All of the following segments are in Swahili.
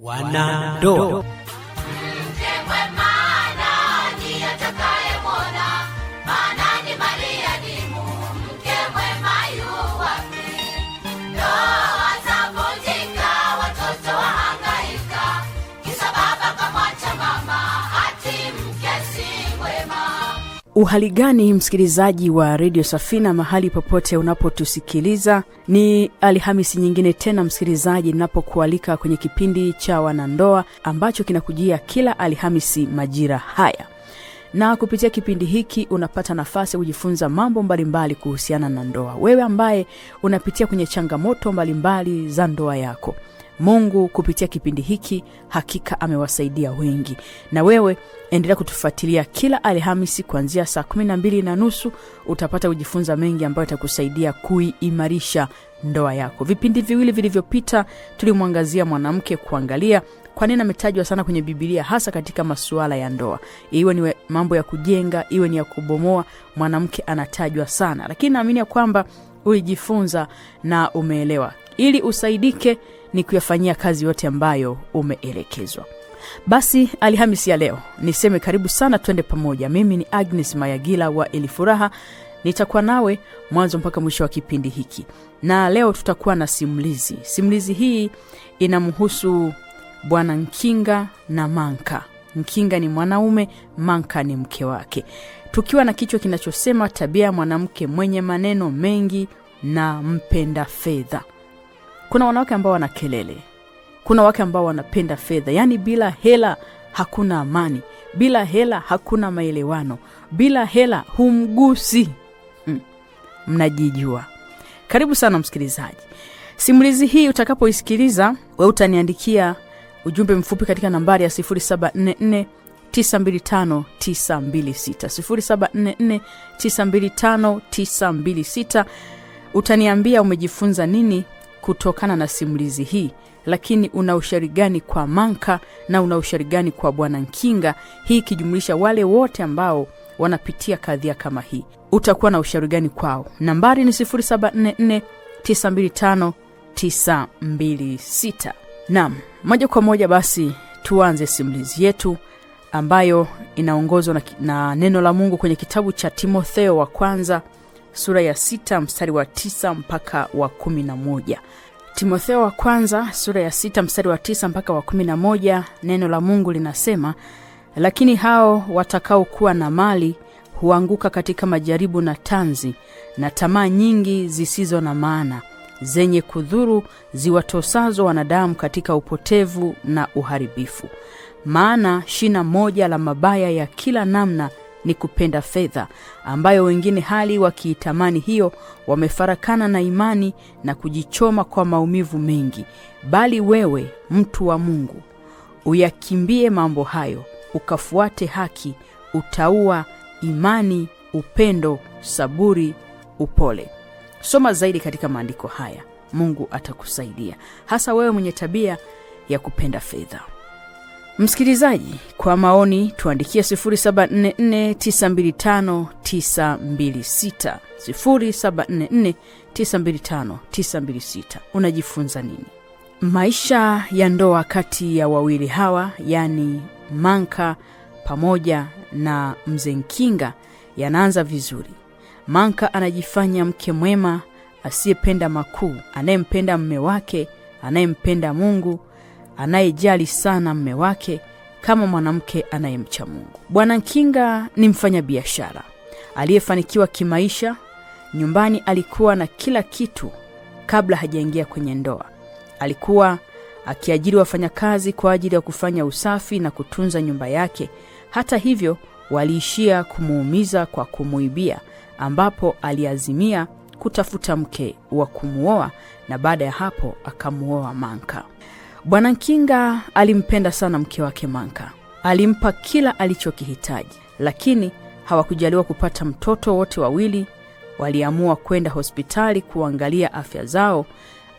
Wanandoa. Mke mwema nani atakayemwona? Maana ni mali adimu, mke mwema yu wapi? Ndoa zavunjika, watoto wahangaika, kisa baba kamwacha mama, ati mke si mwema. Uhali gani msikilizaji wa redio Safina mahali popote unapotusikiliza, ni Alhamisi nyingine tena msikilizaji, ninapokualika kwenye kipindi cha wanandoa ambacho kinakujia kila Alhamisi majira haya, na kupitia kipindi hiki unapata nafasi ya kujifunza mambo mbalimbali kuhusiana na ndoa. Wewe ambaye unapitia kwenye changamoto mbalimbali za ndoa yako, Mungu kupitia kipindi hiki hakika amewasaidia wengi. Na wewe endelea kutufuatilia kila Alhamisi kuanzia saa 12:30, utapata kujifunza mengi ambayo itakusaidia kuiimarisha ndoa yako. Vipindi viwili vilivyopita tulimwangazia mwanamke, kuangalia kwa nini ametajwa sana kwenye Biblia, hasa katika masuala ya ndoa, iwe ni mambo ya kujenga, iwe ni ya kubomoa, mwanamke anatajwa sana. Lakini naamini ya kwamba ulijifunza na umeelewa. Ili usaidike ni kuyafanyia kazi yote ambayo umeelekezwa. Basi Alhamisi ya leo niseme karibu sana, twende pamoja. Mimi ni Agnes Mayagila wa Elifuraha, nitakuwa nawe mwanzo mpaka mwisho wa kipindi hiki, na leo tutakuwa na simulizi. Simulizi hii inamhusu Bwana Nkinga na Manka. Nkinga ni mwanaume, Manka ni mke wake, tukiwa na kichwa kinachosema tabia ya mwanamke mwenye maneno mengi na mpenda fedha. Kuna wanawake ambao wana kelele, kuna wake ambao wanapenda fedha, yaani bila hela hakuna amani, bila hela hakuna maelewano, bila hela humgusi. Mnajijua. Karibu sana msikilizaji. Simulizi hii utakapoisikiliza, wewe utaniandikia ujumbe mfupi katika nambari ya 0744 925 926, 0744 925 926. Utaniambia umejifunza nini kutokana na simulizi hii, lakini una ushauri gani kwa Manka na una ushauri gani kwa Bwana Nkinga, hii ikijumlisha wale wote ambao wanapitia kadhia kama hii, utakuwa na ushauri gani kwao? Nambari ni 0744 925 926. Naam, moja kwa moja basi tuanze simulizi yetu ambayo inaongozwa na neno la Mungu kwenye kitabu cha Timotheo wa kwanza sura ya 6 mstari wa 9 mpaka wa 11. Timotheo wa kwanza sura ya 6 mstari wa 9 mpaka wa 11, neno la Mungu linasema, lakini hao watakaokuwa na mali huanguka katika majaribu na tanzi na tamaa nyingi zisizo na maana, zenye kudhuru, ziwatosazo wanadamu katika upotevu na uharibifu. Maana shina moja la mabaya ya kila namna ni kupenda fedha, ambayo wengine hali wakiitamani hiyo wamefarakana na imani na kujichoma kwa maumivu mengi. Bali wewe mtu wa Mungu, uyakimbie mambo hayo, ukafuate haki, utauwa, imani, upendo, saburi, upole. Soma zaidi katika maandiko haya, Mungu atakusaidia, hasa wewe mwenye tabia ya kupenda fedha. Msikilizaji, kwa maoni tuandikie 0744 925 926, 0744 925 926. Unajifunza nini? Maisha ya ndoa kati ya wawili hawa, yani Manka pamoja na Mzee Nkinga, yanaanza vizuri. Manka anajifanya mke mwema asiyependa makuu, anayempenda mme wake, anayempenda Mungu, anayejali sana mme wake kama mwanamke anayemcha Mungu. Bwana Nkinga ni mfanyabiashara aliyefanikiwa kimaisha. Nyumbani alikuwa na kila kitu kabla hajaingia kwenye ndoa. Alikuwa akiajiri wafanyakazi kwa ajili ya kufanya usafi na kutunza nyumba yake. Hata hivyo, waliishia kumuumiza kwa kumuibia, ambapo aliazimia kutafuta mke wa kumuoa, na baada ya hapo akamuoa Manka. Bwana Nkinga alimpenda sana mke wake Manka, alimpa kila alichokihitaji, lakini hawakujaliwa kupata mtoto. Wote wawili waliamua kwenda hospitali kuangalia afya zao,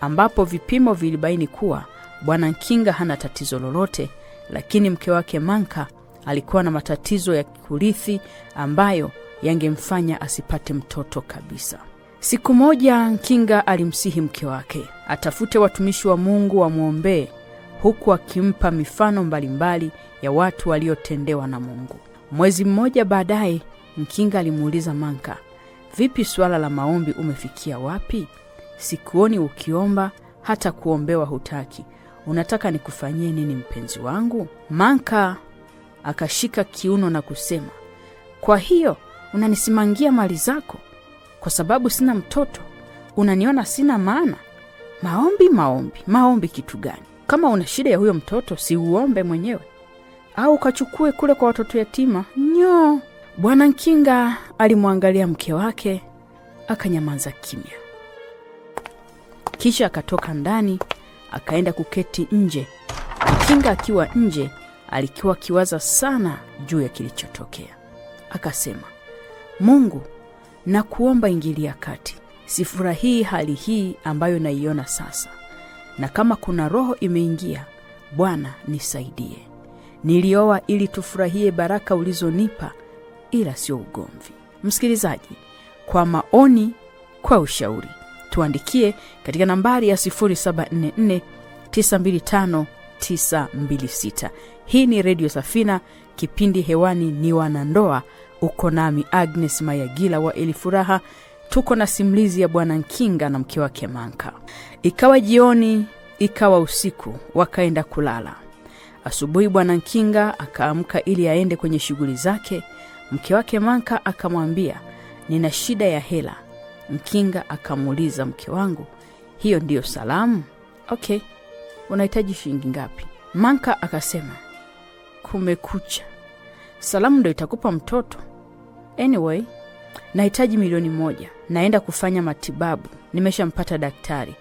ambapo vipimo vilibaini kuwa Bwana Nkinga hana tatizo lolote, lakini mke wake Manka alikuwa na matatizo ya kurithi ambayo yangemfanya asipate mtoto kabisa. Siku moja Nkinga alimsihi mke wake atafute watumishi wa Mungu wamwombee, huku akimpa mifano mbalimbali ya watu waliotendewa na Mungu. Mwezi mmoja baadaye, Nkinga alimuuliza Manka, "Vipi suala la maombi umefikia wapi? Sikuoni ukiomba, hata kuombewa hutaki. Unataka nikufanyie nini mpenzi wangu?" Manka akashika kiuno na kusema, "Kwa hiyo unanisimangia mali zako kwa sababu sina mtoto? Unaniona sina maana? Maombi, maombi, maombi kitu gani? Kama una shida ya huyo mtoto, si uombe mwenyewe au ukachukue kule kwa watoto yatima?" Nyo. Bwana Nkinga alimwangalia mke wake, akanyamaza kimya. Kisha akatoka ndani, akaenda kuketi nje. Nkinga akiwa nje, alikuwa akiwaza sana juu ya kilichotokea. Akasema, "Mungu, nakuomba ingilia kati. Sifurahii hali hii ambayo naiona sasa. Na kama kuna roho imeingia, Bwana nisaidie. Nilioa ili tufurahie baraka ulizonipa, ila sio ugomvi." Msikilizaji, kwa maoni, kwa ushauri, tuandikie katika nambari ya 0744 925 926. Hii ni Radio Safina, kipindi hewani ni Wanandoa. Uko nami Agnes Mayagila wa Elifuraha. Tuko na simulizi ya Bwana Nkinga na mke wake Manka. Ikawa jioni, ikawa usiku, wakaenda kulala. Asubuhi Bwana Nkinga akaamka ili aende kwenye shughuli zake. Mke wake Manka akamwambia, "Nina shida ya hela." Nkinga akamuuliza, "Mke wangu, hiyo ndiyo salamu? Okay, unahitaji shilingi ngapi?" Manka akasema, "Kumekucha, salamu ndio itakupa mtoto. Anyway, nahitaji 1,000,000, naenda kufanya matibabu, nimeshampata daktari."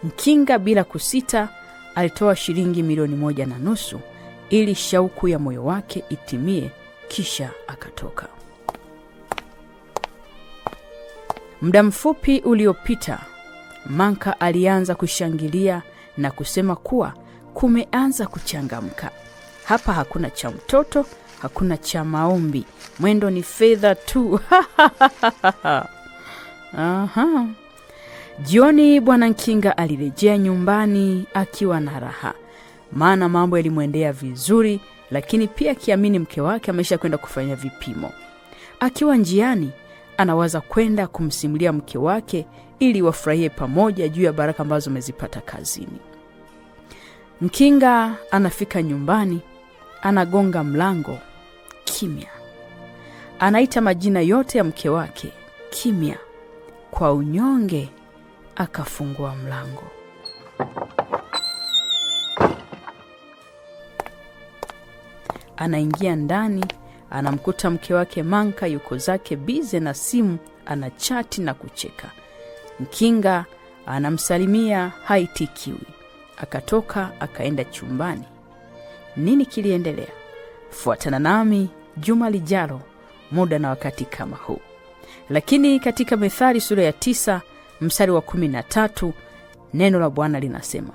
Nkinga bila kusita alitoa shilingi 1.5 milioni ili shauku ya moyo wake itimie, kisha akatoka. Muda mfupi uliopita, Manka alianza kushangilia na kusema kuwa kumeanza kuchangamka. Hapa hakuna cha mtoto, hakuna cha maombi, mwendo ni fedha tu. Aha. Jioni Bwana Nkinga alirejea nyumbani akiwa na raha, maana mambo yalimwendea vizuri, lakini pia akiamini mke wake amesha kwenda kufanya vipimo. Akiwa njiani, anawaza kwenda kumsimulia mke wake ili wafurahie pamoja juu ya baraka ambazo amezipata kazini. Nkinga anafika nyumbani, anagonga mlango, kimya. Anaita majina yote ya mke wake, kimya. Kwa unyonge akafungua mlango. Anaingia ndani, anamkuta mke wake Manka yuko zake bize na simu, anachati na kucheka. Nkinga anamsalimia, haitikiwi. Akatoka akaenda chumbani. Nini kiliendelea? Fuatana nami juma lijalo, muda na wakati kama huu. Lakini katika Methali sura ya 9 mstari wa 13, neno la Bwana linasema,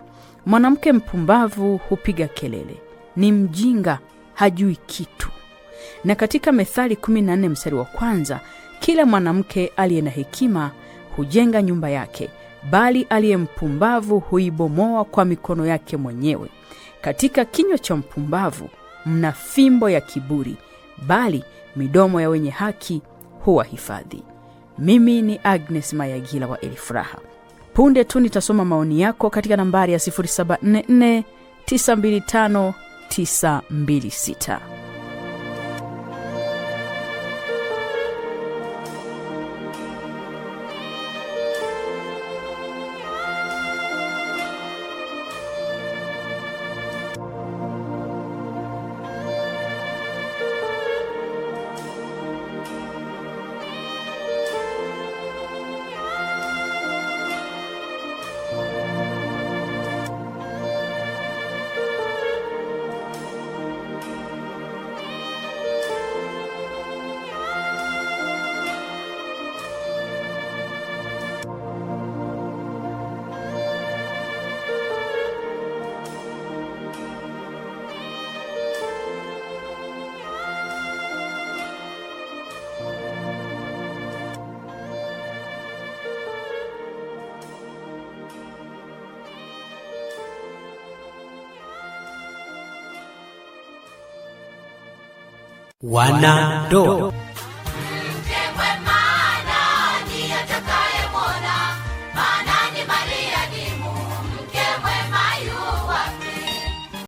"Mwanamke mpumbavu hupiga kelele, ni mjinga, hajui kitu." Na katika Methali 14 mstari wa 1, kila mwanamke aliye na hekima hujenga nyumba yake, bali aliye mpumbavu huibomoa kwa mikono yake mwenyewe. Katika kinywa cha mpumbavu mna fimbo ya kiburi, bali midomo ya wenye haki huwahifadhi. Mimi ni Agnes Mayagila wa Elifuraha. Punde tu nitasoma maoni yako katika nambari ya 0744 925 926. Wanandoa.